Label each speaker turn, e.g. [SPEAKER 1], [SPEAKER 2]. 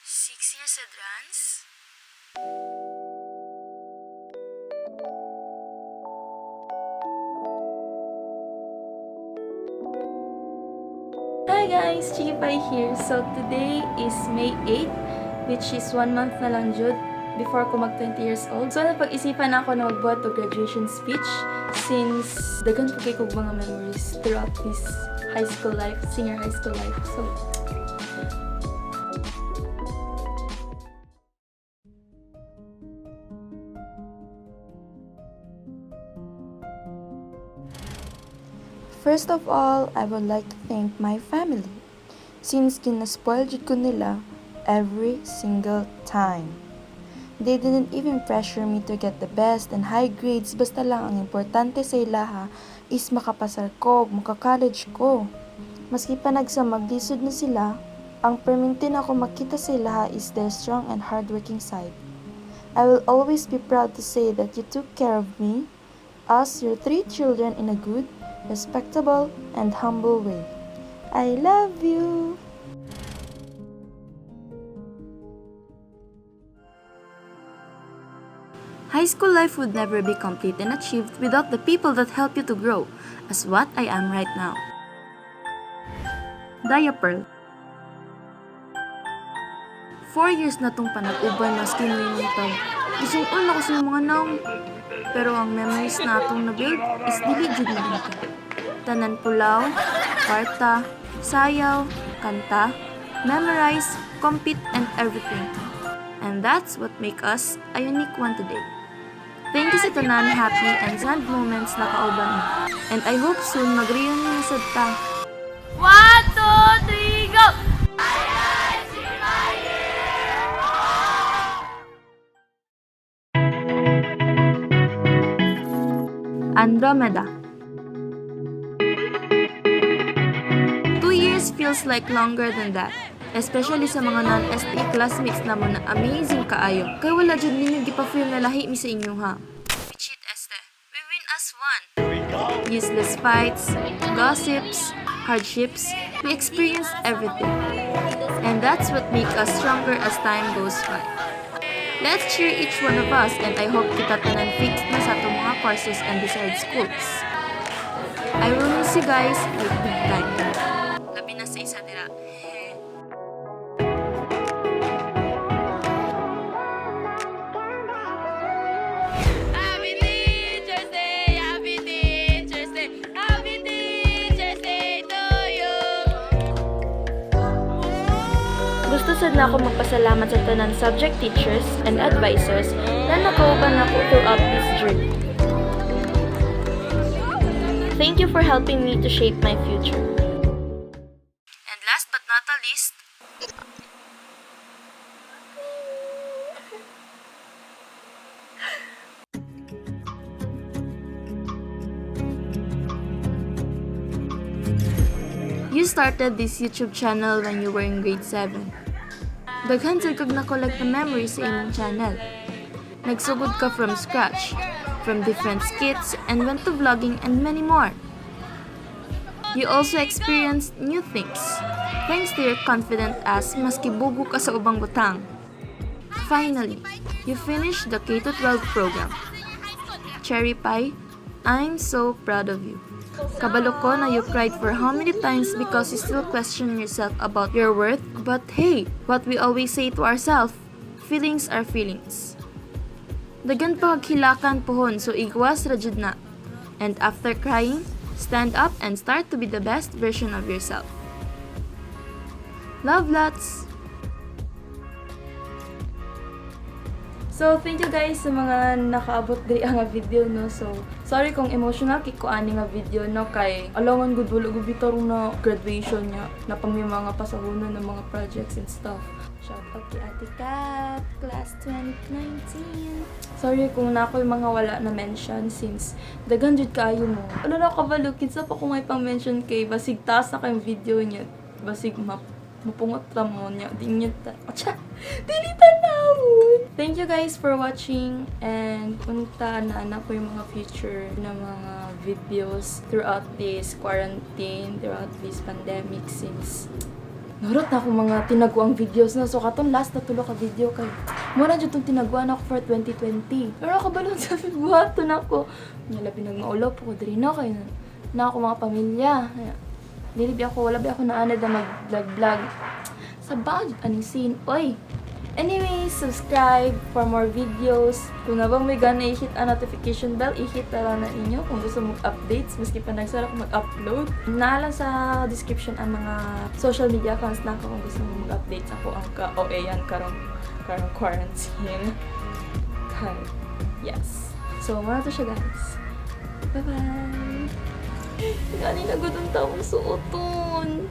[SPEAKER 1] 6 years advance? Hi guys! Chiqui Pie here. So today is May 8, which is one month na lang jud before ko mag 20 years old. So napag-isipan na ako na magbuhat og graduation speech since daghan pa kay kog mga memories throughout this high school life, senior high school life. So
[SPEAKER 2] First of all, I would like to thank my family since ginaspoil jud ko nila every single time. They didn't even pressure me to get the best and high grades, basta lang ang importante sa ilaha is makapasar ko, maka-college ko. Maski pa nagsamaglisod na sila, ang perminti na ako makita sa ilaha is their strong and hardworking side. I will always be proud to say that you took care of me, us, your three children, in a good, respectable, and humble way. I love you!
[SPEAKER 1] High school life would never be complete and achieved without the people that help you to grow as what I am right now. Diaper. 4 years na tong panag-uban na skin tag. Isuon ako sa mga naong. Pero ang memories na atong na-build is dili jud malimtan. Tanan pulaw, kwarta, sayaw, kanta, memorize, compete, and everything. And that's what make us a unique one today. Thank you sa tanan happy and sad moments na kauban mo. And I hope soon mag-reunion na sad ta.
[SPEAKER 3] One, two, three, go!
[SPEAKER 1] Andromeda. 2 years feels like longer than that. Especially sa mga non-STE classmates na mo na amazing kaayo. Kay wala jud ninyo gipa-feel na lahi mi sa inyo ha. We cheat, este. We win as one. Useless fights, gossips, hardships, we experience everything. And that's what make us stronger as time goes by. Let's cheer each one of us, and I hope kita tanan fixed na sa atong mga courses and desired schools. I will miss you guys like big time. Labi na sa isa dira.
[SPEAKER 3] Happy Teacher's Day! Happy Teacher's Day! Happy Teacher's Day to you!
[SPEAKER 1] Gusto sad na ako magpasalamat sa tanan subject teachers and advisors na nakauban nako throughout this journey. Thank you for helping me to shape my future. And last but not the least, you started this YouTube channel when you were in grade 7. Daghan sad kag na-collect na memories sa imong channel. Nagsugod ka from scratch, from different skits and went to vlogging and many more. You also experienced new things, thanks to your confident ass maski bugo ka sa ubang butang. Finally, you finished the K-12 program. Cherry Pie, I'm so proud of you. Kabalo ko na you cried for how many times because you still question yourself about your worth. But hey, what we always say to ourselves, feelings are feelings. Dagan pa kag hilakan pohon, so igwas ra jud na. And after crying, stand up and start to be the best version of yourself. Love lots! So, thank you guys sa mga nakaabot diri nga video, no. So, sorry kung emotional kay ko ani nga video, no, kay alangan gud wala gud bitaw na graduation niya na pang may mga pasahunan ng mga projects and stuff. Shout out kay Ate Kat, class 2019. Sorry kung na ako'y mga wala na mention since daghan jud kaayo mo. Wala na kabalo kinsa pa ko may pang mention kay basig taas na kayong video niya. Basig map mapungot ra mo niya. Di niya ta. Atcha! Dili tanawon! Thank you guys for watching, and unta na na ko yung mga future na mga videos throughout this quarantine, throughout this pandemic, since Nurot na akong mga tinaguang videos na. So katong last na tulo ka video kay mao na jud tong tinaguan ako for 2020. Pero kabalo sa buhaton ako. Nya labi nag maulaw po ko diri no kay na ako mga pamilya. Kaya, dili bi ako, wala bi ako naanad na mag-vlog-vlog. Sa bag, aning scene, oy! Anyway, subscribe for more videos. Kung naa bang may gana i-hit ang notification bell, i-hit na lang na inyo kung gusto mong updates, maski pa nagsara ko mag-upload. Naa lang sa description ang mga social media accounts na ako kung gusto mong mag-update sa ako ang ka-OA yan karong quarantine. Kay, yes. So, mao to siya, guys. Bye-bye! Gani na gud ang taong suoton.